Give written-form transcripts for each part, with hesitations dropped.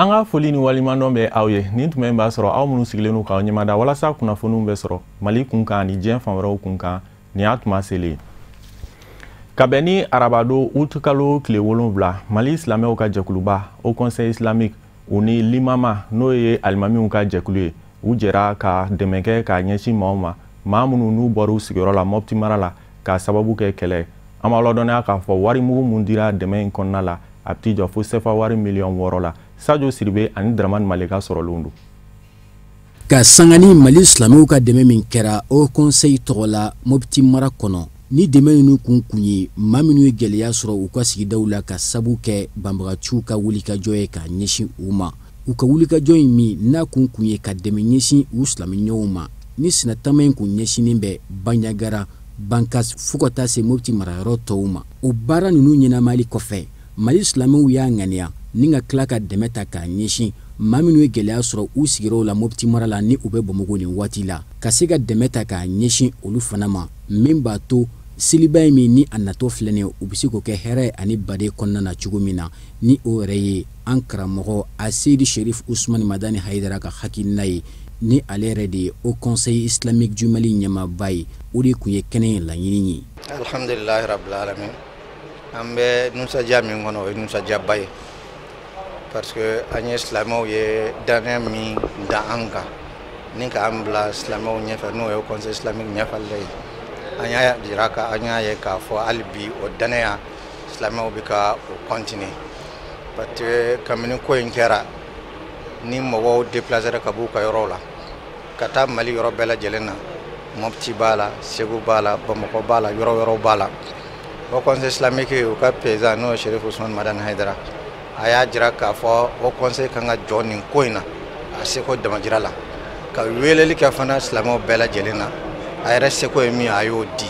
An ka foli ni waleɲumandɔn bɛ aw ye. Nin tuma in b'a sɔrɔ aw minnu sigilen don k'aw ɲɛmada walasa kunnafoniw bɛ sɔrɔ Mali kun kan ani diɲɛ fan wɛrɛw kun kan, nin y'a tuma selen ye. Ka bɛn ni arabado août kalo tile 7, Mali silamɛw ka jɛkuluba Haut Conseil Islamique u ni Limama, n'o ye alimamiw ka jɛkulu ye, u jɛra ka dɛmɛ kɛ k'a ɲɛsin maaw ma, maa minnu n'u bɔra u sigiyɔrɔ la Mopti mara la k'a sababu kɛ kɛlɛ. An b'a ladɔnniya k'a fɔ wari mugu mun dira dɛmɛ in kɔnɔna la, a bɛ t'i jɔ fo sefa wari miliyɔn 6 la. Sadio Siribe ani Dramane Malika sɔrɔlenw don. Ka sanga ni Mali silamɛw ka dɛmɛ min kɛra Haut Conseil tɔgɔ la Mopti mara kɔnɔ, ni dɛmɛ ninnu kun ye maa minnu ye gɛlɛya sɔrɔ u ka sigidaw la ka sabu kɛ banbagaciw ka wulikajɔ ye k'a ɲɛsin u ma. U ka wulikajɔ in min n'a kun ye ka dɛmɛ ɲɛsin u silamɛɲɔgɔnw ma, ni sinatama in kun ɲɛsinnen bɛ Bandiagara, Bankas fo ka taa se Mopti marayɔrɔ tɔw ma. O baara ninnu ɲɛnamali kɔfɛ, Mali silamɛw y'a ŋaniya ni ka tila ka dɛmɛ ta k'a ɲɛsin maa minnu ye gɛlɛya sɔrɔ u sigiyɔrɔw la Mopti mara la ni u bɛ Bamakɔ nin waati la, ka se ka dɛmɛ ta k'a ɲɛsin olu fana ma, min b'a to seliba in min ni a natɔ filɛ nin ye, u bɛ se k'o kɛ hɛrɛ ani baden kɔnɔna na cogo min na. Ni o yɛrɛ ye an karamɔgɔ Aseyidi Sherif Usumani Madani Hayidara ka hakilina ye, ni ale yɛrɛ de ye Haut Conseil Islamique du Mali ɲɛmaaba ye, o de tun ye kɛnɛ in laɲini ye. Alhamdulilahi rabbil alamin, an bɛ nisɔndiya min kɔnɔ, o ye nisɔndiyaba ye, parce que an ye silamɛw ye danaya min da an kan ni k'an bila silamɛw ɲɛfɛ, n'o ye Conseil islamique ɲɛfɔli ye, an y'a jira ka an y'a ye k'a fɔ hali bi o danaya silamɛw bɛ ka o continuer, parce que kabini ko in kɛra ni mɔgɔw déplacera ka b'u ka yɔrɔw la ka taa Mali yɔrɔ bɛɛ lajɛlen na, Mopti b'a la, Segu b'a la, Bamakɔ b'a la, yɔrɔ wɛrɛw b'a la. Haut Conseil islamique u ka président, n'o ye Sherif Usumani Madani Hayidara, a y'a jira k'a fɔ Haut Conseil kan ka jɔ nin ko in na a seko damajira la, ka weleli kɛ fana silamɛw bɛɛ lajɛlen na. A yɛrɛ seko ye min ye, a y'o di.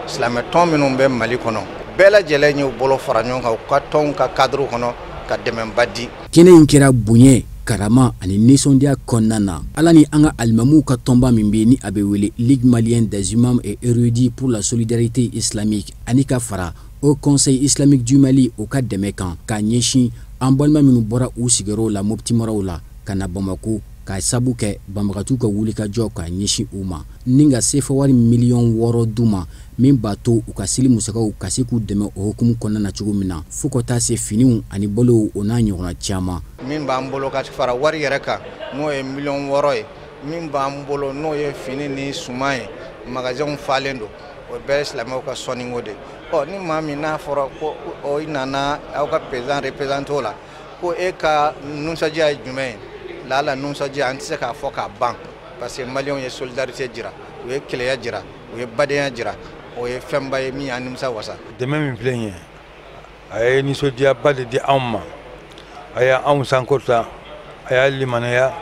Silamɛ tɔn minnu bɛ Mali kɔnɔ, bɛɛ lajɛlen y'u bolo fara ɲɔgɔn kan u ka tɔnw ka cadre kɔnɔ ka dɛmɛba di. Kɛnɛ in kɛra bonya, karama ani nisɔndiya kɔnɔna na. Ala ni an ka alimamuw ka tɔnba min bɛ ni a bɛ wele Ligue malienne des imams et érudits pour la solidarité islamique, ani ka fara Haut Conseil islamique du Mali o ka dɛmɛ kan k'a ɲɛsin an balima minnu bɔra u sigiyɔrɔw la Mopti maraw la ka na Bamako k'a sabu kɛ banbagatiw ka wulikajɔ k'a ɲɛsin u ma, ni ka sefa wari miliyɔn 6 d'u ma, min b'a to u ka seli musakaw ka se k'u dɛmɛ o hukumu kɔnɔna na cogo min na, fo ka taa se finiw ani balow, o n'a ɲɔgɔnna caman. Min b'an bolo ka fara wari yɛrɛ kan, n'o ye miliyɔn 6 ye, min b'an bolo n'o ye fini ni suman ye, magasinw falen don, o bɛɛ ye silamɛw ka sɔnniko de ye. Ɔ ni maa min n'a fɔra ko o nana aw ka président représenté o la, ko e ka nisɔndiya ye jumɛn ye, lala nisɔndiya an tɛ se k'a fɔ k'a ban, parce que maliyɛnw ye solidarité jira, u ye kelenya jira, u ye badenya jira, o ye fɛnba ye min y'an nimisa wasa. Dɛmɛ min filɛ nin ye, a ye nisɔndiyaba de di anw ma, a ye anw sankɔrɔta, a y'a limaniya.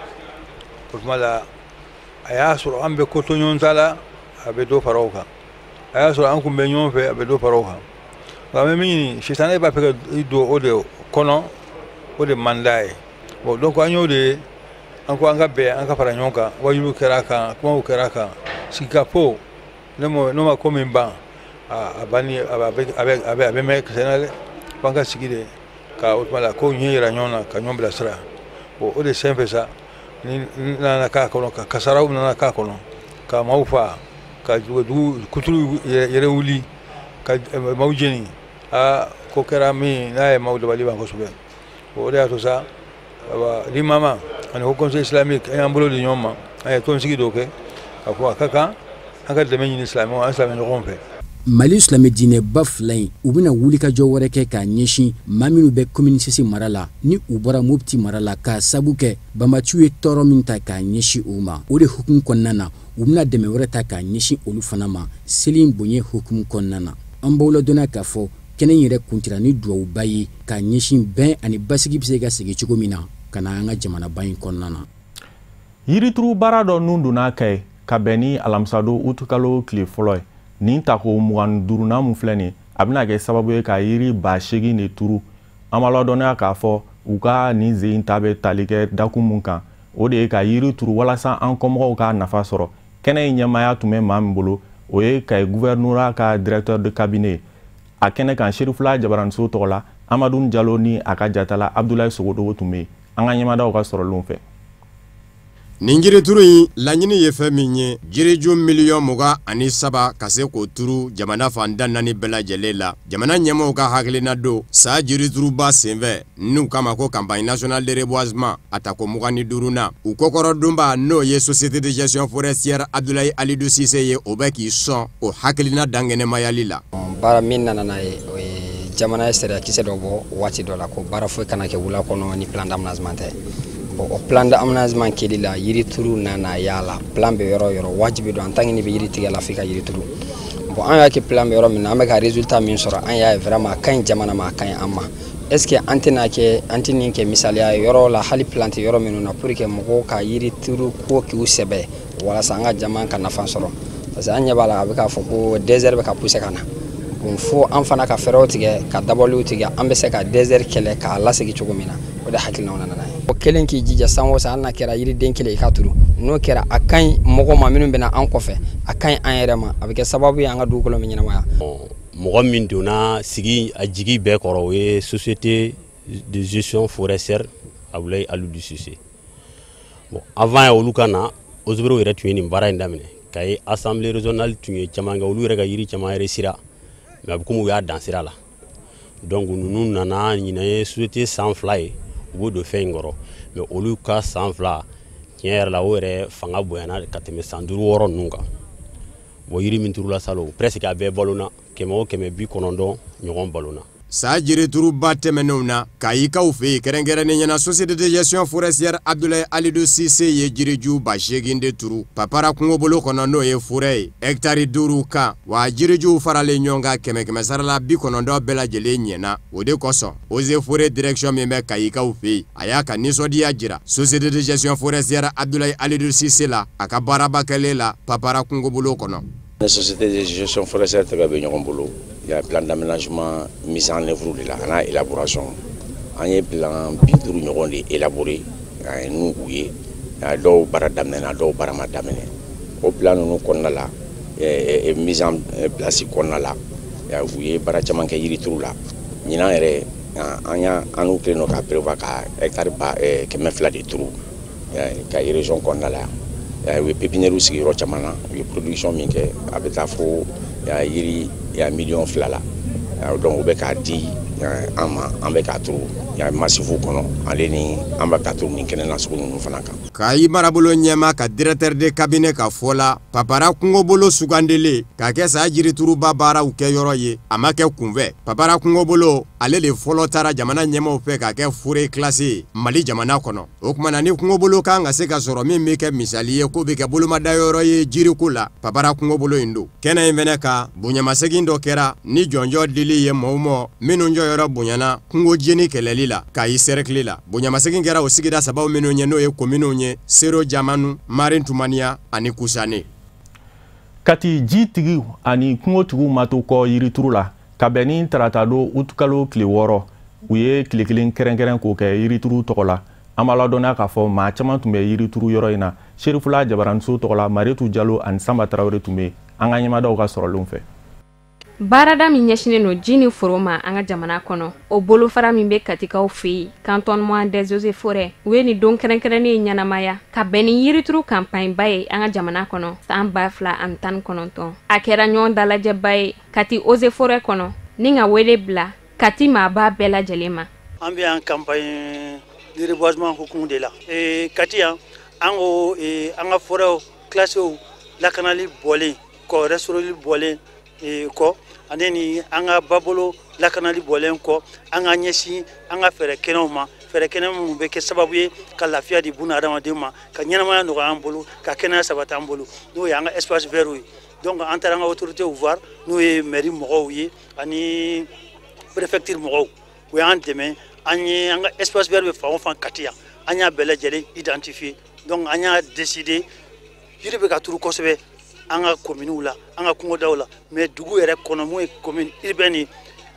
O tuma la a y'a sɔrɔ an bɛ ko to ɲɔgɔn ta la, a bɛ dɔ fara o kan. A y'a sɔrɔ an kun bɛ ɲɔgɔn fɛ, a bɛ dɔ fara o kan. Nka an bɛ min ɲini, sitanɛ b'a fɛ ka i don o de kɔnɔ, o de man d'a ye. Bon, donc an y'o de ye, an ko an ka bɛn, an ka fara ɲɔgɔn kan. Wajibiw kɛra a kan, kumaw kɛra a kan, sigikafo n'o ma ko min ban, a banni a bɛ mɛn kisɛ na dɛ. F'an ka sigi de ka o tuma la ko ɲɛ yira ɲɔgɔn na, ka ɲɔgɔn bilasira. Bon, o de sen fɛ sa ni nana k'a kɔnɔ, ka kasaraw nana k'a kɔnɔ, ka maaw fa, ka dugu kuturu yɛrɛ wuli, ka maaw jeni. Aa, ko kɛra min n'a ye maaw dabali ban kosɛbɛ. O de y'a to sa limama ani Haut Conseil islamique an y'an bolo di ɲɔgɔn ma, an ye tɔnsigi dɔw kɛ k'a fɔ a ka kan an ka dɛmɛ ɲini silamɛw, an silamɛ ɲɔgɔn fɛ. Mali silamɛ diinɛba fila in, u bɛna wulikajɔ wɛrɛ kɛ k'a ɲɛsin maa minnu bɛ commune six mara la ni u bɔra Mopti mara la k'a sabu kɛ banbatiw ye tɔɔrɔ min ta k'a ɲɛsin u ma. O de hukumu kɔnɔna na, u bɛna dɛmɛ wɛrɛ ta k'a ɲɛsin olu fana ma seli in bonya hukumu kɔnɔna na. An b'aw ladɔnniya k'a fɔ kɛnɛ in yɛrɛ kuncɛra ni dugawuba ye k'a ɲɛsin bɛn ani basigi bɛ se ka segin cogo min na ka na an ka jamanaba in kɔnɔna na. Yirituru baara dɔ nun donna Kaye ka bɛn ni alamisadon utukalo tile fɔlɔ ye. Nin tako 25nan mun filɛ nin ye, a bɛna kɛ sababu ye ka yiri 8000 de turu. An b'a ladɔnniya k'a fɔ u ka nin zen in ta bɛ tali kɛ dakun mun kan, O de ye ka yiri turu walasa an kɔmɔgɔw ka nafa sɔrɔ. Kɛnɛ in ɲɛmaaya tun bɛ maa min bolo, o ye Kayi gouvernorat ka directeur de cabinet. A kɛnɛ kan, Serifula Jabaraniso tɔgɔ la, Amadu Jalo ni a ka jatala Abdoulaye Sogodogo tun bɛ yen. An ka ɲɛmadaw ka sɔrɔlenw fɛ. Nin jirituru in laɲini ye fɛn min ye, jiriju 23 miliyɔn ka se k'o turu jamana fan da naani bɛɛ lajɛlen la. Jamana ɲɛmɔgɔw ka hakilina don saa jirituruba senfɛ, n'u kama ko campagne nationale de reboisement a tako 25nan, u kɔkɔrɔdonba, n'o ye société de gestion forestière Abdoulaye Alidou Cissé ye, o bɛ k'i sɔn o hakilina dankɛnɛmayali la. Baara min nana n'a ye, o ye jamana ye sariyakisɛ dɔ bɔ waati dɔ la ko baara foyi kana kɛ wula kɔnɔ ni plan d'aménagement tɛ. Bon, o plan d'aménagement kɛli la, yirituru nana y'a la. Plan bɛ yɔrɔ o yɔrɔ, wajibi don, en tant que n'i bɛ yiri tigɛ la, f'i ka yiri turu. Bon, an y'a kɛ plan bɛ yɔrɔ min na, an bɛ ka résultat min sɔrɔ, an y'a ye vraiment a ka ɲi jamana ma, a ka ɲi an ma. Est ce que an tɛna kɛ, an tɛ nin kɛ misaliya ye yɔrɔ la, hali plan tɛ yɔrɔ minnu na, pour que mɔgɔw ka yiri turu ko k'u sɛbɛ, walasa an ka jama ka nafa sɔrɔ? Parce que an ɲɛ b'a la, a bɛ k'a fɔ ko désert bɛ ka pousser ka na. Bon, fo an fana ka fɛɛrɛw tigɛ, ka dabɔliw tigɛ, an bɛ se ka désert kɛlɛ k'a lasegin cogo min na. O de hakilinaw nana n'a ye. O kelen k'i jija, san o san, hali n'a kɛra yiriden kelen i ka turu, n'o kɛra, a ka ɲi mɔgɔ ma minnu bɛna an kɔfɛ, a ka ɲi an yɛrɛ ma, a bɛ kɛ sababu ye an ka dugukolo bɛ ɲɛnamaya. Mɔgɔ min donna sigi a jigi bɛɛ kɔrɔ, o ye société de gestion forestière Abdoulaye Alidou Cissé. Bon, avant olu ka na, eaux et yɛrɛ tun ye nin baara in daminɛ. Kayi assemblée régionale tun ye caman kɛ, olu yɛrɛ ka yiri caman réussira, mais a bɛ komi u y'a dan sira la. Donc ninnu nana, ɲinan ye société san 2 ye u b'o don fɛn in kɔrɔ, mais olu ka san 2, tiɲɛ yɛrɛ la, o yɛrɛ fanga bonyana ka tɛmɛ san 5 6 ninnu kan. Bon, yiri min turula salon, presque a bɛɛ balona, 100 o 100, 90 ɲɔgɔn balona. Saa jirituruba tɛmɛnenw na Kayikaw fɛ yen, kɛrɛnkɛrɛnnen ɲɛna, société de gestion forestière Abdoulaye Alidou Cissé ye jiriju 8000 de turu Papara kungobolo kɔnɔ, n'o ye forêt ye, hɛkitari 5 kan. Wa jirijuw faralen ɲɔgɔn kan, kɛmɛ kɛmɛ sarala 90 bɛɛ lajɛlen ɲɛna. O de kosɔn, eaux et forêts direction min bɛ Kayikaw fɛ yen, a y'a ka nisɔndiya jira société de gestion forestière Abdoulaye Alidou Cissé la, a ka baaraba kɛlen la Papara kungobolo kɔnɔ. Société de gestion forestière tɛgɛ bɛ ɲɔgɔn bolo. Il y a plan d'aménagement mise en œuvre de la a n'a élaboration. An ye plan 50 ɲɔgɔn de élaboré n'u u ye. Dɔw baara daminɛna, dɔw baara ma daminɛ. O plan ninnu kɔnɔna la, mise en place kɔnɔna la, u ye baara caman kɛ yirituru la. Ɲinan yɛrɛ, an y'a an n'u kɛlen don ka prévoir ka hectare 200 de turu ka région kɔnɔna la. U ye pépinière sigi yɔrɔ caman na. U ye production min kɛ, a bɛ taa fo yiri 2 miliyɔn la. Donc u bɛ k'a di an ma, an bɛ k'a turu massif kɔnɔ, ale ni an bɛ k'a turu nin kɛnɛ na sugu ninnu fana kan. Kayi marabolo ɲɛma ka directeur de cabinet ka fɔ la, Papara kungobolo sugandilen k'a kɛ saa jirituruba baaraw kɛ yɔrɔ ye, a ma kɛ kunfɛ. Papara kungobolo, ale de fɔlɔ taara jamana ɲɛmaw fɛ k'a kɛ forêt classée Mali jamana kɔnɔ. O kumana, ni kungobolo kan ka se ka sɔrɔ min bɛ kɛ misali ye, k'o bɛ kɛ bolomadayɔrɔ ye jiriko la, Papara kungobolo in don. Kɛnɛ in fɛnɛ kan, bonyamasegin dɔ kɛra ni jɔnjɔ dili ye maaw ma minnu jɔyɔrɔ bonyana kungo jeni kɛlɛli la Kayi cercle la. Bonyamasegin kɛra o sigida sabaw minnu ye, n'o ye kominiw ye Sero Jamanu, Marin Tumaniya ani Kusane. Kati ji tigiw ani kungotigiw ma to kɔ yirituru la. Ka bɛn ni tarata don utukalo tile 6, u ye tile kelen kɛrɛnkɛrɛn k'o kɛ yirituru tɔgɔ la. An b'a ladɔnniya k'a fɔ maa caman tun bɛ yirituru yɔrɔ in na. Serifula Jabaraniso tɔgɔ la, Mariyetu Jalo ani Sanba Tarawele tun bɛ an ka ɲɛmadaw ka sɔrɔlenw fɛ. Baarada min ɲɛsinnen don ji ni foro ma an ka jamana kɔnɔ, o bolofara min bɛ Katikaw fɛ yen, cantonnement des eaux et forêts, u ye nin don kɛrɛnkɛrɛnnen ɲɛnamaya ka bɛn ni yirituru campagne ba ye an ka jamana kɔnɔ san 2019. A kɛra ɲɔgɔn dalajɛba ye Kati eaux et forêts kɔnɔ, ni ka wele bila Kati maaba bɛɛ lajɛlen ma. An bɛ yan campagne de reboisement hukumu de la Kati yan. An ko an ka forêt classées lakanali bɔlen kɔ, restaureli bɔlen kɔ, ani ni an ka babolo lakanali bɔlen kɔ, an ka ɲɛsin an ka fɛɛrɛ kɛnɛw ma, fɛɛrɛ kɛnɛ minnu bɛ kɛ sababu ye ka lafiya di buna hadamadenw ma, ka ɲɛnamaya nɔgɔya an bolo, ka kɛnɛya sabati an bolo, n'o ye an ka espace vert ye. Donc an taara an ka autorités voir, n'o ye mairie mɔgɔw ye ani préfecture mɔgɔw. U y'an dɛmɛ, an ye an ka espace vert bɛ fan o fan Kati yan, an y'a bɛɛ lajɛlen identifier. Donc an y'a décider, yiri bɛ ka turu kosɛbɛ an ka kominiw la, an ka kungodaw la, mais dugu yɛrɛ kɔnɔ, mun ye commune urbaine ye,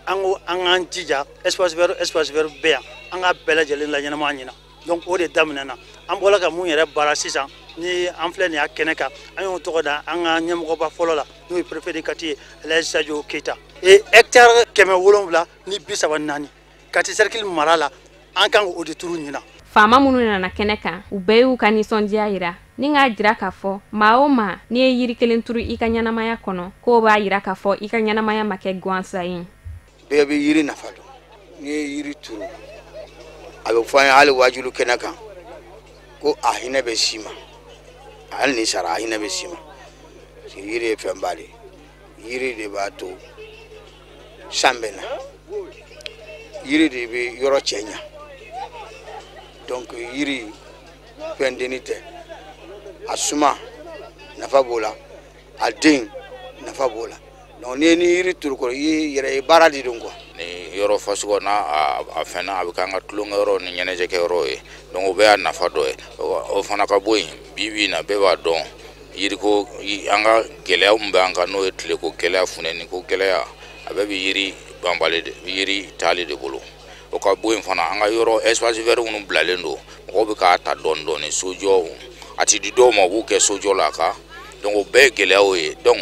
an ko an k'an jija, espace vert, espace vert bɛ yan, an k'a bɛɛ lajɛlen la ɲɛnama ɲina. Donc o de daminɛna. An bɔra ka mun yɛrɛ baara sisan ni an filɛ nin y'a kɛnɛ kan, an y'o tɔgɔ da an ka ɲɛmɔgɔba fɔlɔ la, n'o ye préfet de Kati ye, Elhaji Sadio Keita. Et hectare 734 Kati cercle mara la, an kan k'o de turu ɲinan. Faama minnu nana kɛnɛ kan, u bɛɛ y'u ka nisɔndiya yira ni k'a jira k'a fɔ maa o maa n'i ye yiri kelen turu i ka ɲɛnamaya kɔnɔ, k'o b'a yira k'a fɔ i ka ɲɛnamaya ma kɛ gansan ye. Bɛɛ bɛ yiri nafa dɔn. N'i ye yiri turu, a bɛ fɔ an ye hali waajulu kɛnɛ kan ko a hinɛ bɛ s'i ma, hali ni sara a hinɛ bɛ s'i ma. Parce que yiri ye fɛnba de ye. Yiri de b'a to san bɛ na, yiri de bɛ yɔrɔ cɛ ɲa. Donc yiri fɛn denni tɛ, a suma nafa b'o la, a den nafa b'o la. Donc n'i ye ni yiri turu kɔrɔ, i ye yɛrɛ ye baara de don quoi. Ni yɔrɔ fasugu n'a a fɛnna, a bɛ k'an ka tulonkɛyɔrɔ ni ɲɛnajɛkɛyɔrɔ ye. Donc o bɛɛ y'a nafa dɔ ye. O fana ka bɔ yen, bi bi in na bɛɛ b'a dɔn yiriko an ka gɛlɛya min bɛ an kan, n'o ye tileko gɛlɛya, funtɛniko gɛlɛya, a bɛɛ bɛ yiri banbali de, yiri taali de bolo. O ka bɔ yen fana, an ka yɔrɔ espace vert minnu bilalen don, mɔgɔw bɛ k'a ta dɔɔni dɔɔni, sojɔ a ti di dɔw ma, u b'u kɛ sojɔ la a kan. Donc o bɛɛ ye gɛlɛyaw ye. Donc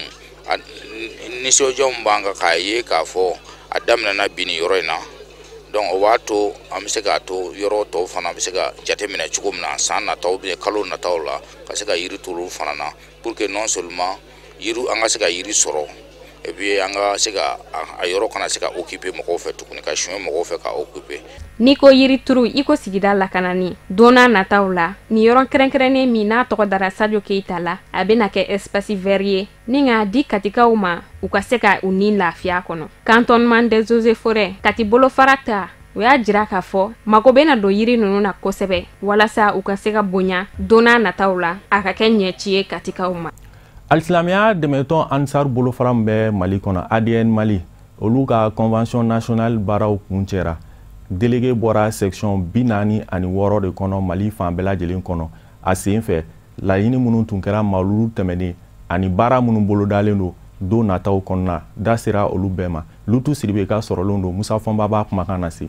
nisɔndiya min b'an kan k'a ye k'a fɔ a daminɛna bi nin yɔrɔ in na, donc o b'a to an bɛ se k'a to yɔrɔ tɔw fana bɛ se ka jateminɛ cogo min na san nataw bɛ kalo nataw la, ka se ka yiri turu fana na, pour que non seulement yiri an ka se ka yiri sɔrɔ, et puis an ka se ka a yɔrɔ kana se ka occuper mɔgɔw fɛ tuguni, ka suɲɛ mɔgɔw fɛ ka occuper. N'i ko yiri turu, i ko sigida lakanani. Don n'a nataw la, nin yɔrɔ kɛrɛnkɛrɛnnen min n'a tɔgɔ dara Sadio Keita la, a bɛna kɛ espace vert ye ni k'a di Katikaw ma, u ka se ka u ni lafiya kɔnɔ. Cantonnement des eaux et forêts Kati bolofara ta, u y'a jira k'a fɔ mago bɛna don yiri ninnu na kosɛbɛ walasa u ka se ka bonya don n'a nataw la, a ka kɛ ɲɛci ye Katikaw ma. Alisilamɛya dɛmɛtɔn Ansar bolofara min bɛ Mali kɔnɔ, ADN Mali, olu ka convention nationale baaraw kuncɛra. Délégué bɔra section 46 de kɔnɔ Mali fan bɛɛ lajɛlen kɔnɔ. A sen fɛ, laɲini minnu tun kɛra mawuludu tɛmɛnen ani baara minnu bolodalen don don nataw kɔnɔna, da sera olu bɛɛ ma. Lutu Sidibe ka sɔrɔlen don, Musa Fɔnba b'a kumakan lase.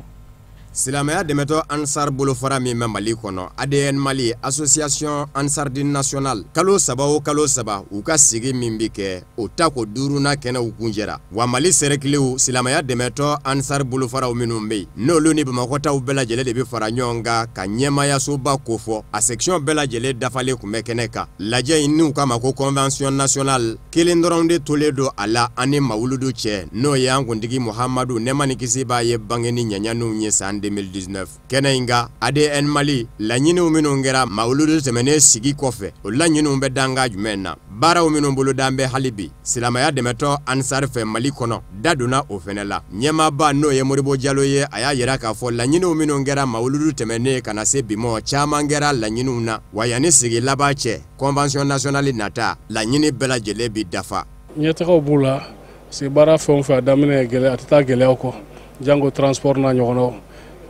Silamɛya dɛmɛtɔ Ansar bolofara min bɛ Mali kɔnɔ, ADN Mali, Association Ansardine Nationale, kalo saba o kalo saba u ka sigi min bɛ kɛ, o tako duurunan kɛnɛw kunjɛra. Wa Mali sɛrɛkiliw silamɛya dɛmɛtɔ Ansar bolofaraw minnu bɛ yen, n'olu ni Bamakɔ taw bɛɛ lajɛlen de bɛ fara ɲɔgɔn kan ka ɲɛmaayasoba kofɔ, a section bɛɛ lajɛlen dafalen tun bɛ kɛnɛ kan. Lajɛ in n'u k'a ma ko convention nationale, kelen dɔrɔn de tolen don a la an ni mawuludu cɛ, n'o ye an kuntigi Muhamadu, nɛɛma ni kisi b'a ye, bange ni ɲaɲaniw ye san 2019. Kɛnɛ in kan, ADN Mali laɲiniw minnu kɛra mawuludu tɛmɛnen sigi kɔfɛ, o laɲiniw bɛ danga jumɛn na, baaraw minnu bolodan bɛ hali bi silamɛya dɛmɛtɔ Ansar fɛ Mali kɔnɔ, da donna o fɛnɛ la. Ɲɛmaaba n'o ye Modibo Jalo ye, a y'a yira k'a fɔ laɲiniw minnu kɛra mawuludu tɛmɛnen ka na se bi mɔ, caman kɛra laɲiniw na. Wa yanni sigi laban cɛ, convention nationale nata laɲini bɛɛ lajɛlen bi dafa. Ɲɛtagaw b'u la, parce que baara fɛn o fɛn a daminɛ gɛlɛya, a tɛ taa gɛlɛyaw kɔ, jango transport n'a ɲɔgɔnnaw,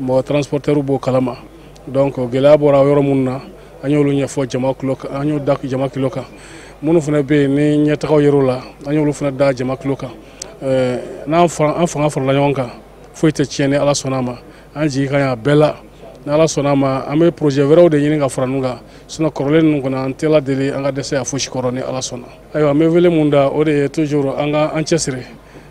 mɔgɔ transporteur b'o kalama. Donc gɛlɛya bɔra yɔrɔ minnu na, an y'olu ɲɛfɔ jama kulo kan, an y'o da jama kulo kan. Minnu fana bɛ yen ni ɲɛtagaw yer'o la, an y'olu fana da jama kulo kan. N'an an fanga farala ɲɔgɔn kan, foyi tɛ tiɲɛ ni Ala sɔnna a ma. An jigi ka ɲi a bɛɛ la. Ni Ala sɔnna a ma, an bɛ projet wɛrɛw de ɲini ka fara ninnu kan. Sinon kɔrɔlen ninnu kɔni, an tɛ ladeli an ka dɛsɛ a fosi kɔrɔ ni Ala sɔnna. Ayiwa, an bɛ wele mun da, o de ye toujours an ka an cɛsiri.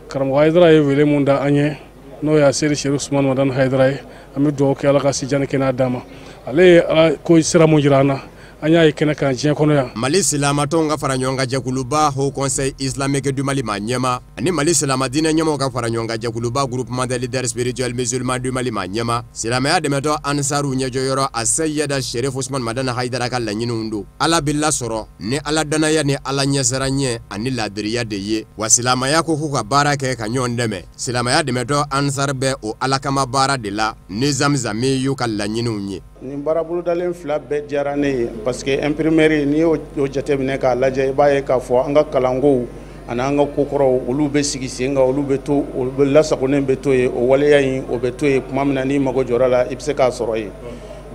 Karamɔgɔ Hayidara ye wele mun da an ye, n'o ye Seri Seru Usumani Madani Hayidara ye, an bɛ dugawu kɛ Ala ka sijan ni kɛnɛya d'a ma. Ale ye Ala ko sira mun jira an na, an y'a ye kɛnɛ kan diɲɛ kɔnɔ yan. Mali silamatɔnw ka fara ɲɔgɔn kan jɛkuluba Haut Conseil Islamique du Mali ma ɲɛma, ani Mali silamɛdiinɛ ɲɛmɔgɔw ka fara ɲɔgɔn kan jɛkuluba Groupement des leaders spirituels musulmans du Mali ma ɲɛma, silamɛya dɛmɛtɔ Ansaru ɲɛjɔyɔrɔ a Seyida Serif Usumani Madani Hayidara ka laɲiniw don. Ala bɛ lasɔrɔ ni Ala danaya ni Ala ɲɛsiranɲɛ ani laadiriya de ye. Wa silamɛya ko k'u ka baara kɛ ka ɲɔgɔn dɛmɛ. Silamɛya dɛmɛtɔ Ansar bɛ o Ala kama baara de la ni Zamzami y'u ka laɲiniw ye. Nin baara bolodalen fila bɛɛ diyara ne ye, parce que imprimerie, n'i y'o jateminɛ k'a lajɛ, i b'a ye k'a fɔ an ka kalankow ani an ka kokɔrɔw, olu bɛ sigi sen kan, olu bɛ to, olu bɛ lasagonnen bɛ to yen. O waleya in, o bɛ to yen. Tuma min na n'i mago jɔra la, i bɛ se k'a sɔrɔ yen.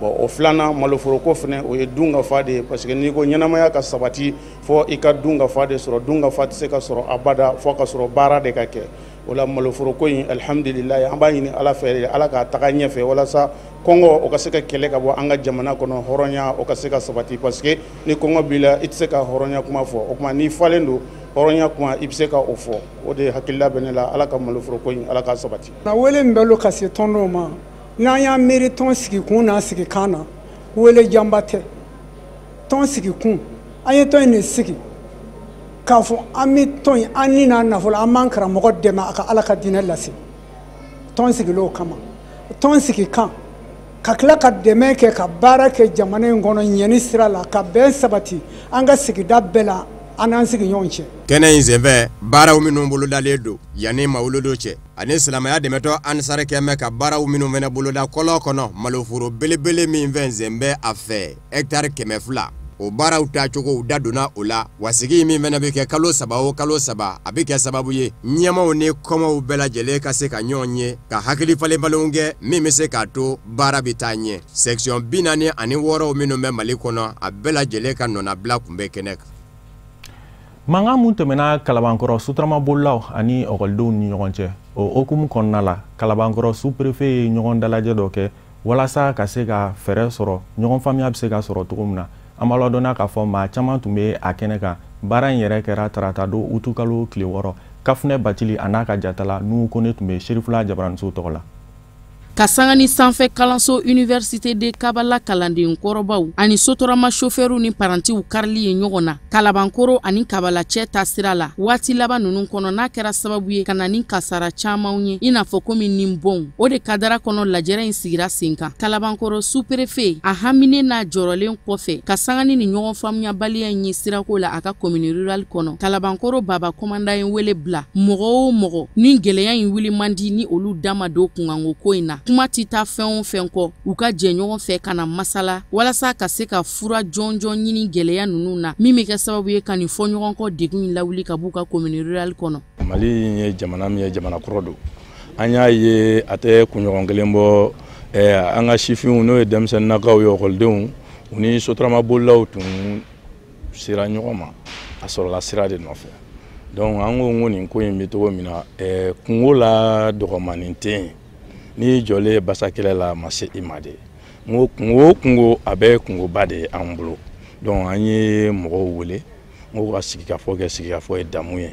Bon, o filanan, maloforoko fɛnɛ, o ye dunkafa de ye, parce que n'i ko ɲɛnamaya ka sabati, fɔ i ka dunkafa de sɔrɔ. Dunkafa tɛ se ka sɔrɔ abada fɔ ka sɔrɔ baara de ka kɛ. O la, maloforoko in, alihamudulilayi, an b'a ɲini Ala fɛ, Ala k'a taga ɲɛfɛ, walasa kɔngɔ o ka se ka kɛlɛ ka bɔ an ka jamana kɔnɔ, hɔrɔnya o ka se ka sabati, parce que ni kɔngɔ b'i la, i tɛ se ka hɔrɔnya kuma fɔ. O tuma, n'i falen don, hɔrɔnya kuma, i bɛ se ka o fɔ. O de hakilila bɛ ne la. Ala ka maloforoko in, Ala k'a sabati. Na wele min bɛ lo ka se tɔndenw ma, n'an y'an miiri tɔn sigikun n'a sigikan na, wele janba tɛ. Tɔn sigikun, an ye tɔn in de sigi k'a fɔ an bɛ tɔn in, an ni n'a nafolo, an b'an karamɔgɔ dɛmɛ a ka Ala ka diinɛ lase. Tɔn sigilen o kama. Tɔn sigikan, ka tila ka dɛmɛ kɛ, ka baara kɛ jamana in kɔnɔ ɲɛni sira la, ka bɛn sabati an ka sigida bɛɛ la, an n'an sigiɲɔgɔnw cɛ. Kɛnɛ in senfɛ, baaraw minnu bolodalen don yanni mawuludo cɛ, ani silamɛya dɛmɛtɔ Ansar kɛmɛ ka baaraw minnu fɛnɛ boloda kɔlɔn kɔnɔ, maloforo belebele min fɛn sen bɛ a fɛ, hɛkitari 200, o baaraw taacogow da donna o la. Wa sigi min fɛnɛ bɛ kɛ kalo 3 o kalo 3, a bɛ kɛ sababu ye ɲɛmaw ni kɔmaw bɛɛ lajɛlen ka se ka ɲɔgɔn ye, ka hakili falenfalenw kɛ min bɛ se k'a to baara bɛ taa ɲɛ. Section 46 minnu bɛ Mali kɔnɔ, a bɛɛ lajɛlen ka nɔnabila tun bɛ kɛnɛ kan. Mankan mun tɛmɛna Kalabankɔrɔ sotaramabolilaw ani ɔkɔlidenw ni ɲɔgɔn cɛ, o hokumu kɔnɔna la, Kalabankɔrɔ sous-préfet ye ɲɔgɔn dalajɛ dɔ kɛ walasa ka se ka fɛɛrɛ sɔrɔ, ɲɔgɔn faamuya bɛ se ka sɔrɔ cogo min na. An b'a ladɔnniya k'a fɔ maa caman tun bɛ a kɛnɛ kan. Baara in yɛrɛ kɛra tarata don, utukalo tile 6. Kafunɛ Batili a n'a ka jatala Nuhu Kone tun bɛ Serifula Jabaraniso tɔgɔ la. Ka sanga ni sanfɛ kalanso Université de Kabala kalanden kɔrɔbaw ani sotarama sofɛriw ni parantiw karili ye ɲɔgɔn na Kalabankoro ani Kabala cɛ ta sira la waati laban ninnu kɔnɔ, n'a kɛra sababu ye ka na ni kasara camanw ye, i n'a fɔ komi nin bɔnw o de kadara kɔnɔ. Lajɛrɛ in sigira sen kan. Kalabankoro sous-préfet, a haminen n'a jɔrɔlen kɔfɛ ka sanga ni nin ɲɔgɔn faamuyabaliya in ye sirako la a ka commune rurale kɔnɔ, Kalabankoro baba commandant ye wele bila mɔgɔ o mɔgɔ ni gɛlɛya in wuli man di, ni olu da ma don kunkanko ko in na, kuma tɛ taa fɛn o fɛn kɔ, u ka jɛ ɲɔgɔn fɛ ka na masala walasa ka se ka fura jɔnjɔn ɲini gɛlɛya ninnu na, min bɛ kɛ sababu ye ka nin fɔɲɔgɔnkɔ degun in lawuli ka b'u ka commune rurale kɔnɔ. Mali ye jamana min ye, jamana kɔrɔ don. An y'a ye a tɛ kunɲɔgɔn kelen bɔ, an ka sifinw, n'o ye denmisɛnninnakaw ye, ɔkɔlidenw, u ni sotaramabolilaw tun sera ɲɔgɔn ma, a sɔrɔla sira de nɔfɛ. Donc an ko nin ko in bɛ cogo min na, kungo la dɔgɔmanin tɛ yen, n'i jɔlen basa kɛlɛ la, a ma se i ma de. N ko kungo o kungo, a bɛɛ ye kungoba de ye an bolo. Donc an ye mɔgɔw wele, n ko ka sigikafɔ kɛ. Sigikafɔ ye damu ye.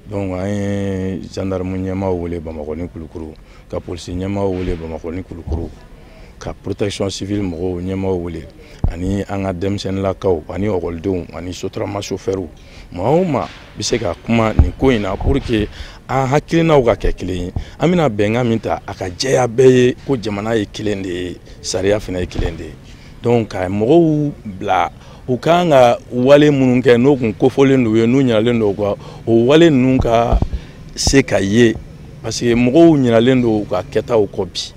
Donc an ye gendarme ɲɛmaaw wele Bamakɔ ni Kulukoro, ka polisi ɲɛmaaw wele Bamakɔ ni Kulukoro, ka protection civile mɔgɔw ɲɛmaaw wele, ani an ka denmisɛnninlakaw ani ɔkɔlidenw ani sotarama sofɛriw. Maa o maa bɛ se ka kuma nin ko in na pour que an hakilinaw ka kɛ kelen ye, an bɛna bɛnkan min ta, a ka jɛya bɛɛ ye ko jamana ye kelen de ye, sariya fana ye kelen de ye. Donc ka mɔgɔw bila u kan ka wale minnu kɛ, n'o kun kofɔlen don u ye, n'u ɲinalen don u ka o wale ninnu ka se ka ye, parce que mɔgɔw ɲinalen don u ka kɛtaw kɔ. Bi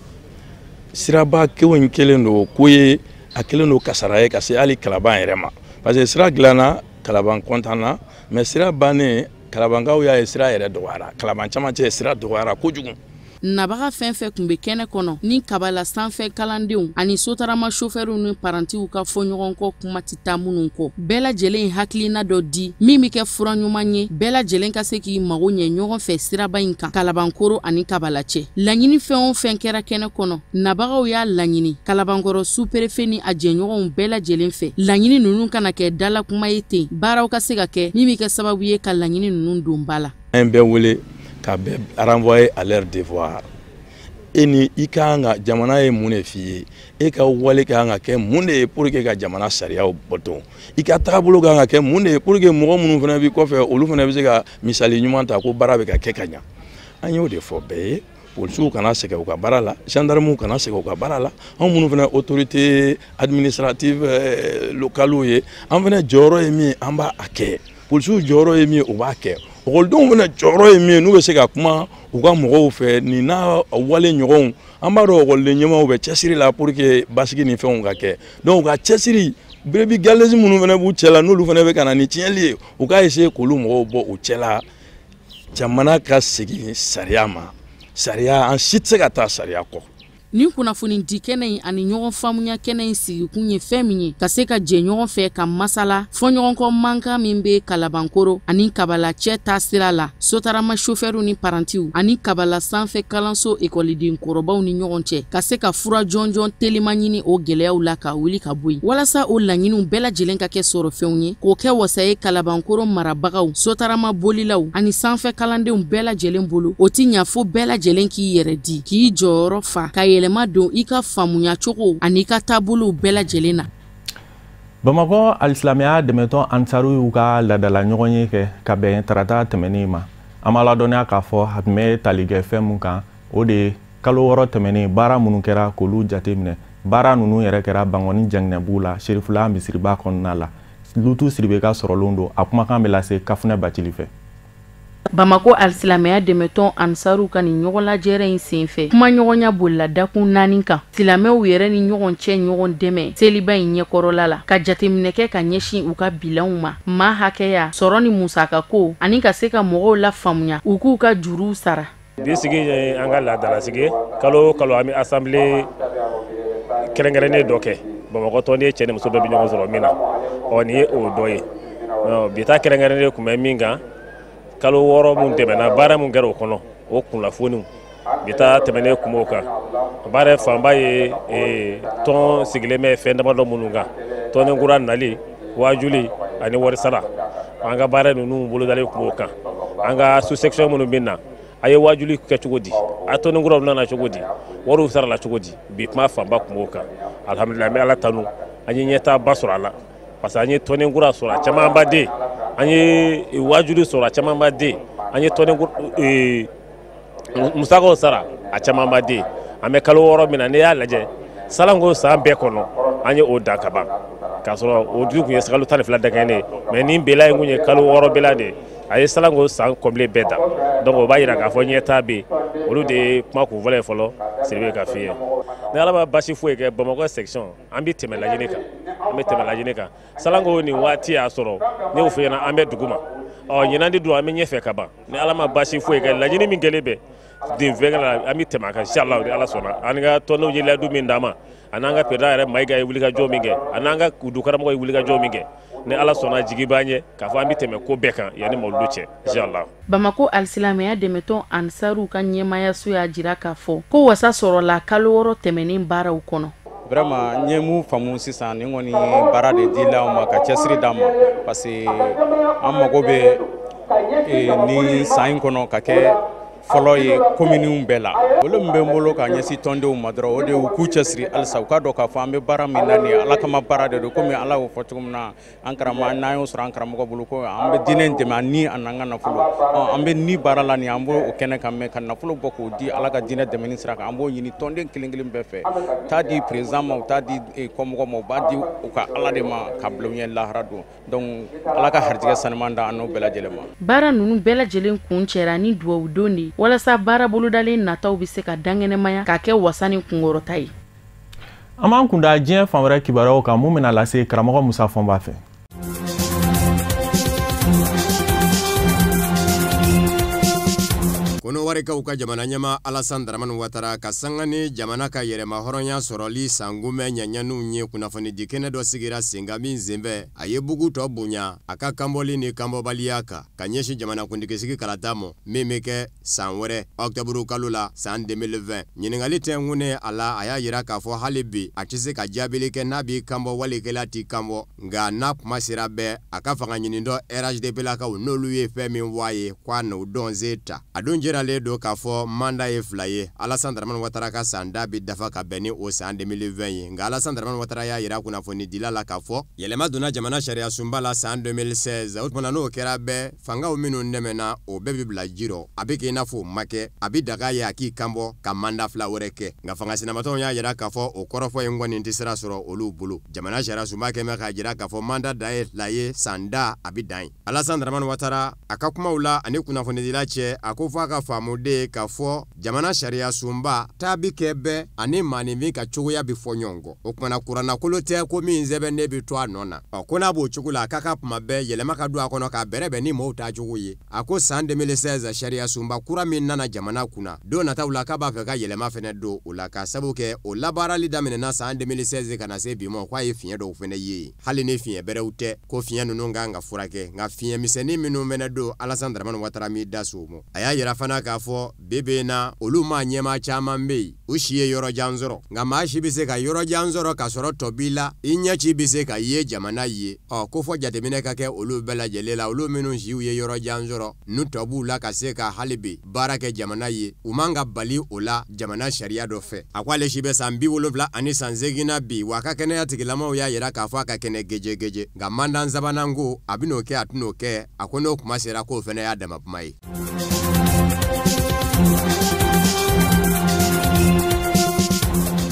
siraba ko in kɛlen don ko ye, a kɛlen don kasara ye ka se hali Kalaban yɛrɛ ma, parce que sira dilanna, Kalaban kɔntan na, mais sira bannen, Kalabankaw y'a ye sira yɛrɛ dɔgɔyara. Kalaban camancɛ sira dɔgɔyara kojugu. Nabaga fɛn fɛn tun bɛ kɛnɛ kɔnɔ, ni Kabala sanfɛ kalandenw ani sotarama sofɛriw ni parantiw ka fɔɲɔgɔnkɔ kuma tɛ taa minnu kɔ, bɛɛ lajɛlen ye hakilina dɔ di min bɛ kɛ fura ɲuman ye, bɛɛ lajɛlen ka se k'i mago ɲɛ ɲɔgɔn fɛ siraba in kan Kalabankoro ani Kabala cɛ. Laɲini fɛn o fɛn kɛra kɛnɛ kɔnɔ, nabagaw y'a laɲini Kalabankɔrɔ sous-préfet ni a jɛɲɔgɔnw bɛɛ lajɛlen fɛ, laɲini ninnu kana kɛ dalakuma ye ten, baaraw ka se ka kɛ min bɛ kɛ sababu ye ka laɲini ninnu don ba la. An bɛɛ wele ka bɛɛ renvoyer à leur devoir. E ni i ka kan ka jamana ye mun de f'i ye, e ka wale ka kan ka kɛ mun de ye pour que ka jamana sariyaw bato, i ka taabolo ka kan ka kɛ mun de ye pour que mɔgɔ minnu fana b'i kɔfɛ, olu fana bɛ se ka misali ɲuman ta ko baara bɛ ka kɛ ka ɲa. An y'o de fɔ bɛɛ ye. Polisiw kana sɛgɛn u ka baara la, gendarmew kana sɛgɛn u ka baara la, anw minnu fana autorité administrative locale ye, an fana jɔyɔrɔ ye min ye, an b'a kɛ. Polisiw jɔyɔrɔ ye min ye, u b'a kɛ. Ɔkɔlidenw fana jɔyɔrɔ ye min ye, n'u bɛ se ka kuma u ka mɔgɔw fɛ nin n'a wale ɲɔgɔnw, an b'a dɔn ɔkɔliden ɲɛmaaw bɛ cɛsiri la pour que basigi ni fɛnw ka kɛ. Donc u ka cɛsiri, brebis galeuses minnu fana b'u cɛ la, n'olu fana bɛ ka na ni tiɲɛli ye, u k'a essayer k'olu mɔgɔw bɔ u cɛ la. Jamana ka segin sariya ma, sariya, an si tɛ se ka taa sariya kɔ. Nin kunnafoni di kɛnɛ in ani ɲɔgɔn faamuya kɛnɛ in sigikun ye fɛn min ye, ka se ka jɛ ɲɔgɔn fɛ ka masala fɔɲɔgɔnkɔ mankan min bɛ Kalabankoro ani Kabala cɛ ta sira la, sotarama sofɛriw ni parantiw ani Kabala sanfɛ kalanso ekɔliden kɔrɔbaw ni ɲɔgɔn cɛ, ka se ka fura jɔnjɔn teliman ɲini o gɛlɛyaw la ka wuli ka bɔ yen, walasa o laɲiniw bɛɛ lajɛlen ka kɛ sɔrɔfɛnw ye, k'o kɛ wasa ye Kalabankoro marabagaw, sotarama bolilaw ani sanfɛ kalandenw bɛɛ lajɛlen bolo. O ti ɲa fo bɛɛ lajɛlen k'i yɛrɛ di, k'i jɔyɔrɔ fa, ka yɛlɛma don i ka faamuya cogo ani i ka taabolow bɛɛ lajɛlen na. Bamakɔ alisilamɛya dɛmɛtɔn Ansaru y'u ka laadala ɲɔgɔnye kɛ ka bɛn tarata tɛmɛnen ma. An b'a ladɔnniya k'a fɔ a tun bɛ tali kɛ fɛn mun kan, o de ye kalo 6 tɛmɛnen baara minnu kɛra k'olu jateminɛ. Baara ninnu yɛrɛ kɛra Bankɔni Janginɛbugu la, Serifula misiriba kɔnɔna la. Lutu Siribe ka sɔrɔlen don, a kumakan bɛ lase Kafunɛ Bacili fɛ. Bamako alisilamɛya dɛmɛtɔn Ansaru ka nin ɲɔgɔn lajɛrɛ in senfɛ, kumaɲɔgɔnya bolila dakun 4 kan, silamɛw yɛrɛ ni ɲɔgɔn cɛ ɲɔgɔn dɛmɛ seliba in ɲɛkɔrɔla la, ka jateminɛ kɛ ka ɲɛsin u ka bilanw ma, maa hakɛya, sɔrɔ ni musakako, ani ka se ka mɔgɔw la faamuya u k'u ka juruw sara. Bi sigi ye an ka laadalasigi ye. Kalo o kalo an bɛ assemblée kɛrɛnkɛrɛnnen dɔ kɛ Bamakɔ tɔnden cɛ ni muso bɛɛ bɛ ɲɔgɔn sɔrɔ min na. Ɔ nin ye o dɔ ye. Bi ta kɛrɛnkɛrɛnnen tun bɛ min kan, kalo 6 mun tɛmɛna, baara mun kɛra o kɔnɔ, o kunnafoniw bi taa tɛmɛnen kun b'o kan. Baara fanba ye tɔn sigilen bɛ fɛn damadɔ minnu kan, tɔnden kura nali, waajuli ani wari sara. An ka baara ninnu bolodalen kun b'o kan. An ka sous section minnu bɛ na, a ye waajuli kɛ cogo di, a tɔnden kuraw nana cogo di, wariw sarala cogo di, bi kuma fanba kun b'o kan. Alhamdulilayi, an bɛ Ala tanu, an ye ɲɛtaaba sɔrɔ a la, parce que an ye tɔnden kura sɔrɔ a camanba den, an ye waajuli sɔrɔ a camanba den, an ye tɔnden musakaw sara a camanba den. An bɛ kalo 6 min na, n'i y'a lajɛ salanko san bɛɛ kɔnɔ an ye o dan ka ban, k'a sɔrɔ o dun tun ye kalo 12 dakɛɲɛ ye, mais nin bela in kun ye kalo 6 bela de ye, a ye salanko san complet bɛɛ dan. Donc o b'a yira k'a fɔ ɲɛtaa bɛ yen. Olu de ye kuma kunfɔlɔ ye fɔlɔ Siribe ka f'i ye. Ni Ala ma basi foyi kɛ, Bamakɔ section an bɛ tɛmɛ laɲini kan, an bɛ tɛmɛ laɲini kan. Salanko nin waati y'a sɔrɔ ne y'o f'i ɲɛna, an bɛ dugu ma. Ɔ ɲinan de don an bɛ ɲɛfɛ ka ban. Ni Ala ma basi foyi kɛ, laɲini min kɛlen bɛ den fɛnkɛ la, an bɛ tɛmɛ a kan inchallah ni Ala sɔnna. An ka tɔndenw ye layidu min d'an ma, a n'an ka président yɛrɛ Mayiga ye wulikajɔ min kɛ, a n'an ka dukaramɔgɔ ye wulikajɔ min kɛ, ni Ala sɔnna jigi b'an ye k'a fɔ an bɛ tɛmɛ ko bɛɛ kan yanni mawuludu cɛ inchallah. Bamako alisilamɛya dɛmɛtɔn Ansaru ka ɲɛmaayaso y'a jira k'a fɔ ko wasa sɔrɔla kalo 6 tɛmɛnen baaraw kɔnɔ. Vraiment n ye mun faamu sisan, nin kɔni ye baara de dila anw ma ka cɛsiri d'an ma, parce que an mago bɛ ni san in kɔnɔ ka kɛ fɔlɔ ye kominiw bɛɛ la. Wolo min bɛ n bolo ka ɲɛsin tɔndenw ma dɔrɔn, o de ye u k'u cɛsiri halisa, u k'a dɔn k'a fɔ an bɛ baara min na nin ye Ala kama baara de don. Komi Ala y'o fɔ cogo min na, an karamɔgɔ n'an y'o sɔrɔ an karamɔgɔ bolo ko an bɛ diinɛ dɛmɛ ni a n'an ka nafolo, an bɛ ni baara la nin, an b'o kɛnɛ kan, mɛ ka nafolo bɔ k'o di Ala ka diinɛ dɛmɛni sira kan, an b'o ɲini tɔnden kelen kelen bɛɛ fɛ. U t'a di président ma, u t'a di kɔmɔgɔ ma, u b'a di u ka Ala de ma ka bila u ɲɛ lahara don. Donc Ala ka harijɛgɛ sanuman da an n'o bɛɛ lajɛlen ma. Baara ninnu bɛɛ lajɛlen kun cɛra ni duwawu don de ye, walasa baara bolodalen nataw bɛ se ka dankɛnɛmaya ka kɛ wasa ni kunkɔrɔta ye. An b'an kunda diɲɛ fan wɛrɛ kibaruyaw kan mun bɛna lase karamɔgɔ Musa Fɔnba fɛ. Kɔnɔwarikaw ka jamana ɲɛmaa Alassane Dramane Ouattara ka sanga ni jamana ka yɛrɛma hɔrɔnya sɔrɔli sankunbɛn ɲɛɲɛniw ye kunnafonidi kɛnɛ dɔ sigira sen kan min senfɛ a ye bugu tɔ bonya a ka kanbɔli ni kanbɔbaliya kan ka ɲɛsin jamanakuntigisigi kalata ma min bɛ kɛ san wɛrɛ ɔkutɔburu kalo la san 2020. Ɲininkali tɛnkunnen a la, a y'a yira k'a fɔ hali bi a tɛ se ka jaabili kɛ n'a b'i kanbɔ walikɛla t'i kanbɔ, nka n'a kuma sera bɛɛ a ka fanga ɲinitɔ RHDP lakaw n'olu ye fɛn min fɔ a ye k'a n'o dɔnsen ta. A dun jiralen don k'a fɔ manda ye 2 ye. Alassane Dramane Ouattara ka san da bɛ dafa ka bɛn ni o san 2020 ye, nka Alassane Dramane Ouattara y'a yira kunnafonidila la k'a fɔ yɛlɛma donna jamana sariya sunba la san 2016. O tuma n'o kɛra bɛɛ fangaw minnu dɛmɛna o bɛɛ bɛ bila ji rɔ, a bɛ kɛ i n'a fɔ o ma kɛ, a bɛ daga ye a k'i kanbɔ ka manda 2 wɛrɛ kɛ. Nka fanga sinamatɔnw y'a yira k'a fɔ o kɔrɔfɔ in kɔni tɛ sira sɔrɔ olu bolo. Jamana sariya sunba kɛn bɛ k'a jira k'a fɔ manda dan ye 2 ye, san da a bɛ dan ye. Alassane Dramane Ouattara a ka kumaw la ani kunnafonidila cɛ, a ko f'a ka faamu de k'a fɔ jamana sariya sunba taa bi kɛ bɛɛ ani maaninfin ka cogoya bɛ fɔ ɲɔgɔn kɔ. O kumana kurannakolo tɛ ko min sɛbɛnnen bɛ to a nɔ na. Ɔ ko n'a b'o cogo la, k'a ka kuma bɛɛ yɛlɛma ka don a kɔnɔ k'a bɛrɛbɛn ni maaw ta cogo ye. A ko san 2016 sariya sunba kura min nana jamana kunna, don nataw la k'a b'a fɛ ka yɛlɛma fɛnɛ don o la, k'a sabu kɛ o labaarali daminɛna san 2016 ka na se bi ma, k'a ye fiɲɛ dɔw fɛnɛ ye, hali ni fiɲɛ bɛrɛw tɛ, ko fiɲɛ ninnu kan ka furakɛ, nka fiɲɛ misɛnnin minnu fɛnɛ don, Alassane Dramane Ouattara m'i da s'o ma. A y'a yira fana k'a fɔ bi bi in na, olu maa ɲɛmaa caman bɛ yen, u si ye yɔrɔ jan sɔrɔ, nka maa si bɛ se ka yɔrɔ jan sɔrɔ k'a sɔrɔ tɔ b'i la, i ɲɛci bɛ se ka ye jamana ye. Ɔ ko fɔ jateminɛ ka kɛ olu bɛɛ lajɛlen la, olu minnu siw ye yɔrɔ jan sɔrɔ, n'u tɔ b'u la ka se ka hali bi baara kɛ jamana ye, u man ka bali o la jamana sariya dɔ fɛ. A ko ale si bɛ san 78 na bi, wa a ka kɛnɛya tigilamaw y'a yira k'a fɔ a ka kɛnɛ gejegeje, nka mandan sabanan ko a bɛn'o kɛ a tɛn'o kɛ, a ko n'o kuma sera k'o fana y'a dama kuma ye.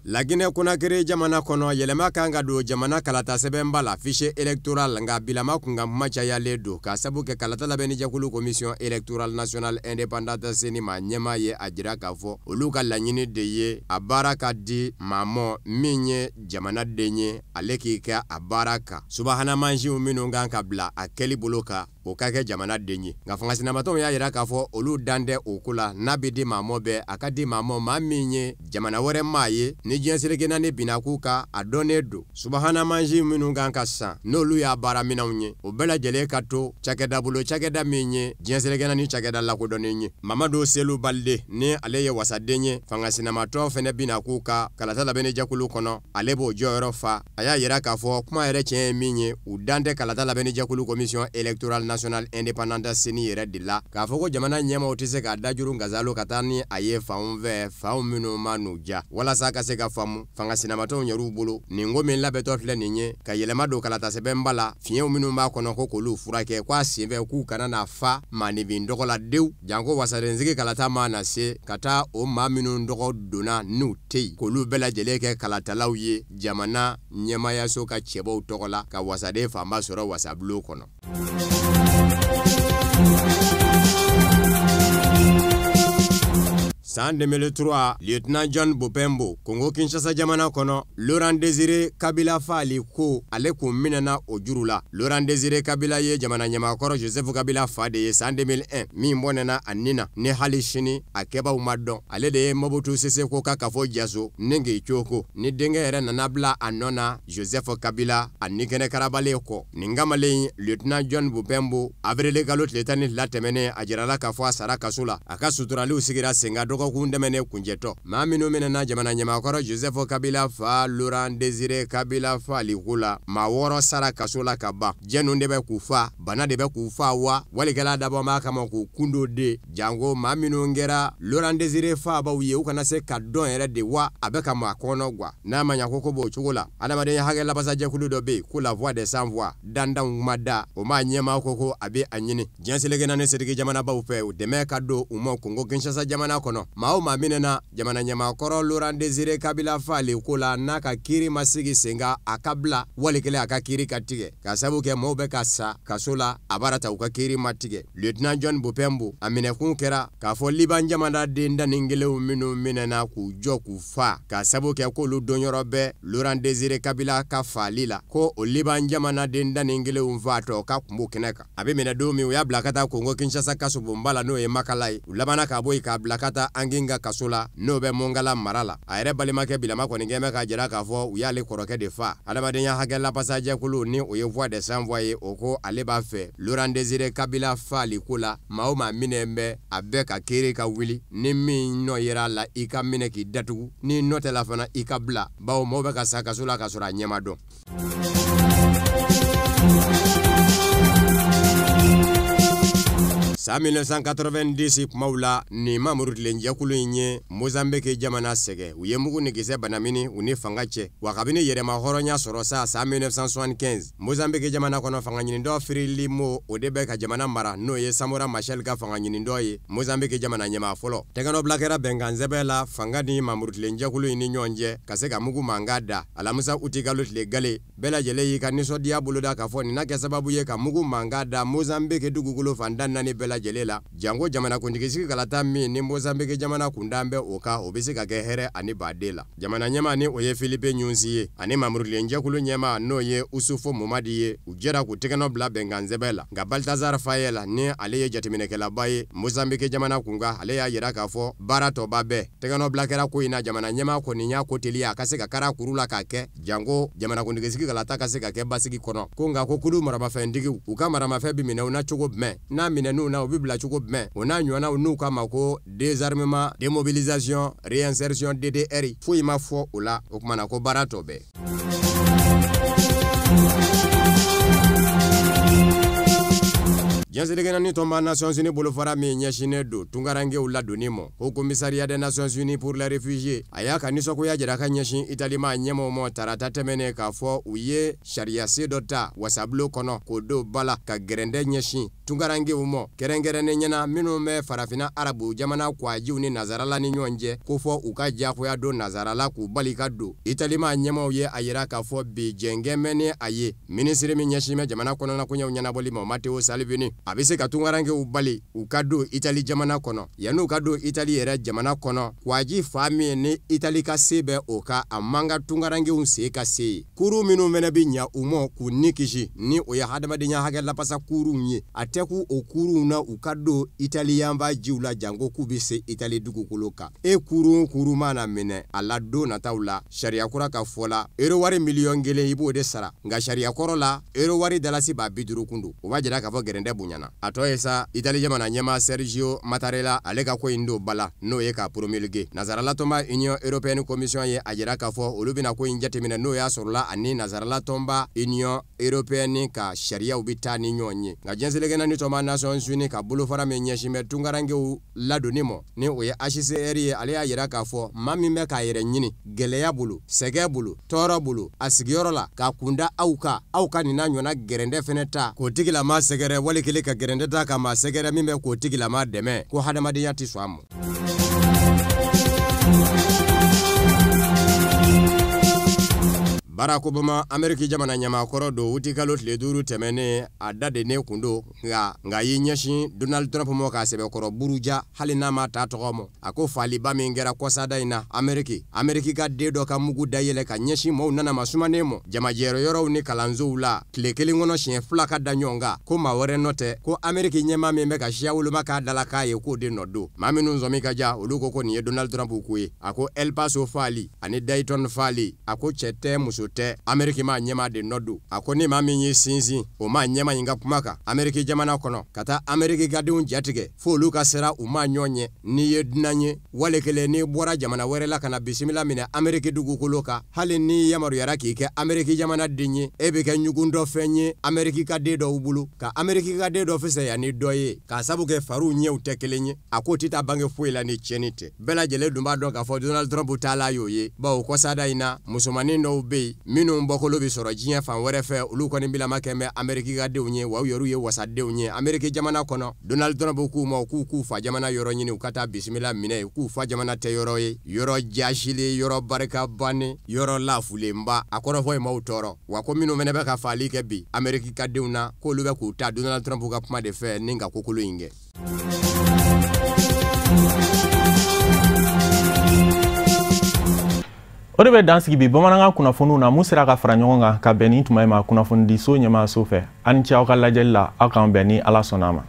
Laginɛ Konakiri jamana kɔnɔ, yɛlɛma kan ka don jamana kalata sɛbɛnba la, fichier électoral, nka bilama kunkan kuma cayalen don k'a sabu kɛ kalata labɛnnijɛkulu commission électorale nationale indépendante CENI ma ɲɛmaa ye a jira k'a fɔ olu ka laɲini de ye a baara ka di maa mɔ min ye jamanaden ye, ale k'i kɛ a baara kan. Subahana mansinw minnu kan ka bila a kɛli bolo kan, o ka kɛ jamanaden ye. Nka fangasinamatɔnw y'a jira k'a fɔ olu dan tɛ o ko la, n'a bɛ di maa mɔ bɛɛ, a ka di maa mɔ maa min ye jamana wɛrɛ maa ye, ni diɲɛ seleke naani binna k'u kan, a dɔnnen don. Subahana mansin minnu kan ka san, n'olu y'a baaraminɛnw ye, o bɛɛ lajɛlen ka to cakɛda bolo, cakɛda min ye diɲɛ seleke naani cakɛda lakodɔnnen ye. Mamadu Selu Balde, ni ale ye wasaden ye, fangasinamatɔn fɛnɛ binna k'u ka kalata labɛnnijɛkulu kɔnɔ, ale b'o jɔyɔrɔ fa. A y'a jira k'a fɔ kuma yɛrɛ tiɲɛ ye min ye, u dan tɛ kalata labɛnnijɛkulu commission électorale nationale indépendante CENI yɛrɛ de la, k'a fɔ ko jamana ɲɛmaaw tɛ se k'a dajuru ngasalo ka taa ni a ye fanw fɛ, fanw minnu ma n'u ja, walasa ka se ka faamu fanga sinamatɔnw yɛrɛw bolo. Nin ko min labɛntɔ filɛ nin ye, ka yɛlɛma don kalata sɛbɛnba la, fiɲɛw minnu b'a kɔnɔ ko k'olu furakɛ, k'a senfɛ k'u kana na fa maaninfin tɔgɔ la dewu, janko wasadensigi kalata ma na se ka taa o maa minnu tɔgɔ donna n'u tɛ yen, k'olu bɛɛ lajɛlen kɛ kalatalaw ye jamana ɲɛmaayaso ka cɛbɔw tɔgɔ la, ka wasaden fanba sɔrɔ wasabulon kɔnɔ. San 2003, Lieutenant John Bopembo, Congo Kinshasa jamana kɔnɔ, Laurent Désiré Kabila faali ko ale kun minɛna o juru la. Laurent Désiré Kabila ye jamana ɲɛmaakɔrɔ Joseph Kabila fa de ye san 2001, min bɔnɛna a nin na, ni hali sini a kɛbaw ma dɔn. Ale de ye Mobutu Sese Seko ka kafo jaso ni k'i coko, ni denkɛ yɛrɛ nana bila a nɔ na Joseph Kabila a ni kɛnɛ karabalen kɔ. Nin kamalen Lieutenant John Bopembo, avril kalo tile 12 tɛmɛnen, a jirala k'a fɔ a sara kaso la. A ka suturaliw sigira sen kan dɔgɔkun tɛmɛnen kuncɛtɔ. Maa minnu minɛna jamana ɲɛmaakɔrɔ Joseph Kabila fa Laurent Désiré Kabila faali ko la, maa 6 sara kaso la ka ban. Jɛnnu de bɛ k'u fa, bana de bɛ k'u fa wa walikɛla dabɔ b'a kama k'u kundo de, janko maa minnu kɛra Laurent Désiré fabaw ye, u kana se ka dɔn yɛrɛ de wa a bɛ ka maa kɔnɔ gwa. N'a ma ɲa ko b'o cogo la, adamadenya hakɛ labasajɛkulu dɔ bɛ yen ko la voix des sans voix, dandanw ma da o maa ɲɛmaa ko a bɛ a ɲini diɲɛ seleke naani setigi jamanabaw fɛ, u dɛmɛ ka don u ma Congo Kinshasa jamana kɔnɔ. Maa o maa minɛna jamana ɲɛmaakɔrɔ Laurent Désiré Kabila faali ko la, n'a ka kiiri ma sigi sen kan, a ka bila walikɛla a ka kiiri ka tigɛ, k'a sabu kɛ maaw bɛ ka sa kaso la, a baara ta u ka kiiri ma tigɛ. Lieutenant John Bopembo, a minɛkun kɛra k'a fɔ Liban jamana den 11 minnu minɛna k'u jɔ k'u fa, k'a sabu kɛ k'olu donyɔrɔ bɛ Laurent Désiré Kabila ka faali la, ko o Liban jamana den 11 faatɔ k'a kun b'o kɛnɛ kan. A bɛ minɛ don min, u y'a bila ka taa Congo Kinshasa kasobonba la, n'o ye Makala ye. U labanna k'a bɔ yen k'a bila ka taa Anginga kaso la, n'o bɛ Mongala mara la. A yɛrɛ balimakɛ bilama kɔni kɛn bɛ k'a jira k'a fɔ u y'ale kɔrɔkɛ de fa. Adamadenya hakɛ lapasajɛkulu, ni o ye voix des sans voix ye, o ko ale b'a fɛ Laurent Désiré Kabila faali ko la, maa o maa minɛ bɛ a bɛɛ ka kiiri ka wuli, ni min nɔ yera a la i ka minɛ k'i datugu, ni nɔ tɛ la fana i ka bila, bawo maaw bɛ ka sa kaso la k'a sɔrɔ a ɲɛ ma dɔn. San 1990 kumaw la, nin mamurutilenjɛkulu in ye Mozambique jamana sɛgɛn. U ye mugu ni kisɛ banamini u ni fanga cɛ. Wa kabini yɛrɛma hɔrɔnya sɔrɔ sa san 1975, Mozambique jamana kɔnɔ fanga ɲinidɔ Frelimo, o de bɛ ka jamana mara, n'o ye Samora Machel ka fanga ɲinidɔ ye, Mozambique jamana ɲɛmaa fɔlɔ. Tɛgɛnɔbila kɛra bɛnkansɛbɛn la fanga ni mamurutilenjɛkulu in ni ɲɔgɔn cɛ ka se ka mugu mankan da. Alamisa uti kalo tile gale, bɛɛ lajɛlen y'i ka nisɔndiya boloda k'a fɔ nin na kɛ sababu ye ka mugu mankan da Mozambique dugukolo fan 14 bɛɛ lajɛlen la, janko jamanakuntigisigi kalata min ni Mozambique jamana kundan bɛ o kan, o bɛ se ka kɛ hɛrɛ ani baden la. Jamana ɲɛmaa ni o ye Filipe Nyusi ye ani mamurukilenjɛkulu ɲɛmaa n'o ye Usufu Momadi ye, u jɛra k'u tɛgɛnɔ bila bɛnkansɛbɛn la. Nka Baltazar Fayel ni ale ye jateminɛkɛlaba ye Mozambique jamana kunkan, ale y'a jira k'a fɔ baara tɔba bɛɛ tɛgɛnɔ bila kɛra ko in na, jamana ɲɛmaa kɔni y'a ko teliya a ka se ka kara kuru la k'a kɛ, janko jamanakuntigisigi kalata ka se ka kɛ basigi kɔnɔ. Ko nka ko kulu maramafɛntigiw u ka maramafɛn bɛ minɛ u na cogo jumɛn, n'a minɛn'u na u bɛ bila cogo jumɛn, o n'a ɲɔgɔnnaw n'u k'a ma ko désarmement, démobilisation, réinsertion DDR, foyi ma fɔ o la. O kumana ko baara tɔ bɛɛ. Diɲɛ tɔnba Nations Unies bolofara min ɲɛsinnen don tunkarankew ladonni ma, Haut Commissariat des Nations Unies pour les réfugiés, a y'a ka nisɔngoya jira ka ɲɛsin Itali ma ɲɛmɔgɔw ma tarata tɛmɛnen k'a fɔ u ye sariyasen dɔ ta wasabulon kɔnɔ k'o don ba la ka gɛrɛndɛ ɲɛsin tunkarankew ma, kɛrɛnkɛrɛnnen ɲɛna minnu bɛ farafinna arabu jamana kwajiw ni nazarala ni ɲɔgɔn cɛ, ko fɔ u ka diyagoya don nazarala k'u bali ka don. Itali ma ɲɛmɔgɔw ye a jira k'a fɔ bi jɛnkɛn bɛ ni a ye minisiri min ɲɛsin bɛ jamana kɔnɔna koɲɛw ɲɛnabɔli ma, Matteo Salvini, a bɛ se ka tunkarankew bali u ka don Itali jamana kɔnɔ. Yan'u ka don Itali yɛrɛ jamana kɔnɔ, kwaji fa min ni Itali ka se bɛ o kan, a man ka tunkarankew sen ka se yen. Kurun minnu fana bɛ ɲa u ma k'u ni kisi, ni o ye hadamadenya hakɛ lapasa kurunw ye, a tɛ k'u o kurunw na u ka don Itali yanfa jiw la, janko k'u bɛ se Itali dugukolo kan. E kurun kurun mana minɛ a la don nataw la, sariya kura ka fɔ la, euro wari miliyɔn 1 i b'o de sara, nka sariya kɔrɔ la euro wari dalasi 50,000 kun don. O b'a jira k'a fɔ gɛrɛndɛ bonyana. A tɔ ye sa, Itali jamana ɲɛmaa Sergio Mattarella ale ka ko in don ba la, n'o ye k'a promulguer. Nazaralatɔnba Union européenne commission ye a jira k'a fɔ olu bɛna ko in jateminɛ, n'o y'a sɔrɔla ani nazaralatɔnba Union européenne ka sariyaw bɛ taa ni ɲɔgɔn ye. Nka diɲɛ seleke naani tɔnba Nations Unies ka bolofara min ɲɛsin bɛ tunkarankew ladonni ma, ni o ye HCR ye, ale y'a jira k'a fɔ maa min bɛ k'a yɛrɛ ɲini gɛlɛya bolo, sɛgɛn bolo, tɔɔrɔ bolo a sigiyɔrɔ la, k'a kunda aw kan, aw ka nin n'a ɲɔgɔnna gɛrɛndɛ fɛnɛ ta k'o tigilama sɛgɛrɛ, wali kelen ka gɛrɛndɛ ta ka maa sɛgɛrɛ min bɛ k'o tigilama dɛmɛ, ko hadamadenya tɛ sɔn a ma. Barack Obama, Ameriki jamana ɲɛmaakɔrɔ don, wutikalo tile 5 tɛmɛnen a da de ne kun don, nka y'i ɲɛsin Donald Trump ma k'a sɛbɛkɔrɔ buruja, hali n'a ma ta tɔgɔ ma. A ko faaliba min kɛra kɔsada in na Ameriki ka den dɔ ka mugu dayɛlɛ ka ɲɛsin maaw nana ma sumanen ma jamajɛyɔrɔ yɔrɔw ni kalansow la tile kelen kɔnɔ siɲɛ 2 ka da ɲɔgɔn kan, ko maa wɛrɛ nɔ tɛ, ko Ameriki ɲɛmaa min bɛ ka siya woloma k'a dala k'a ye k'o de nɔ don. Maa minnu sɔmi ka ja, olu ko nin ye Donald Trump ko ye. A ko El Paso faali ani Dayton faali, a ko cɛ tɛ muso tɛ, Ameriki ma ɲɛmaa de nɔ don. A ko ni maa min y'i sinsin o maa ɲɛmaa in ka kuma kan Ameriki jamana kɔnɔ ka taa Ameriki ka denw jatigɛ fo olu ka sira u ma ɲɔgɔn ɲɛ, n'i ye dunan ye wale kelen n'i bɔra jamana wɛrɛ la ka na bisimila minɛ Ameriki dugukolo kan, hali n'i yamaruyara k'i kɛ Ameriki jamana den ye, e bɛ kɛ ɲugundɔ fɛn ye Ameriki ka den dɔw bolo, ka Ameriki ka den dɔ fisaya ni dɔ ye, k'a sabu kɛ fariw ɲɛw tɛ kelen ye. A k'o tɛ taa bange foyi la ni tiɲɛni tɛ. Bɛɛ lajɛlen dun b'a dɔn k'a fɔ Donald Trump taala y'o ye, bawo kɔsada in na musomanin dɔw bɛ yen minnu bɔkolo bɛ sɔrɔ diɲɛ fan wɛrɛ fɛ, olu kɔni bilama kɛ bɛ Ameriki ka denw ye, wa u yɛrɛw ye wasadenw ye Ameriki jamana kɔnɔ. Donald Trump k'u ma k'u k'u fa jamana yɔrɔ ɲini, u ka taa bisimila minɛ, k'u fa jamana tɛ yɔrɔ ye, yɔrɔ jasilen, yɔrɔ barika bannen, yɔrɔ lafulenba, a kɔrɔfɔ ye maaw tɔɔrɔ. Wa ko minnu fana bɛ ka faali kɛ bi Ameriki ka denw na, k'olu bɛ k'u ta Donald Trump ka kuma de fɛ ni ka kokolo in kɛ. O de bɛ dan sigi bi bamanankan kunnafoniw na mun sera ka fara ɲɔgɔn kan ka bɛn ni tuma in ma kunnafonidiso ɲɛmaaso fɛ. A ni ce aw ka lajɛli la, aw k'an bɛn ni Ala sɔnna a ma.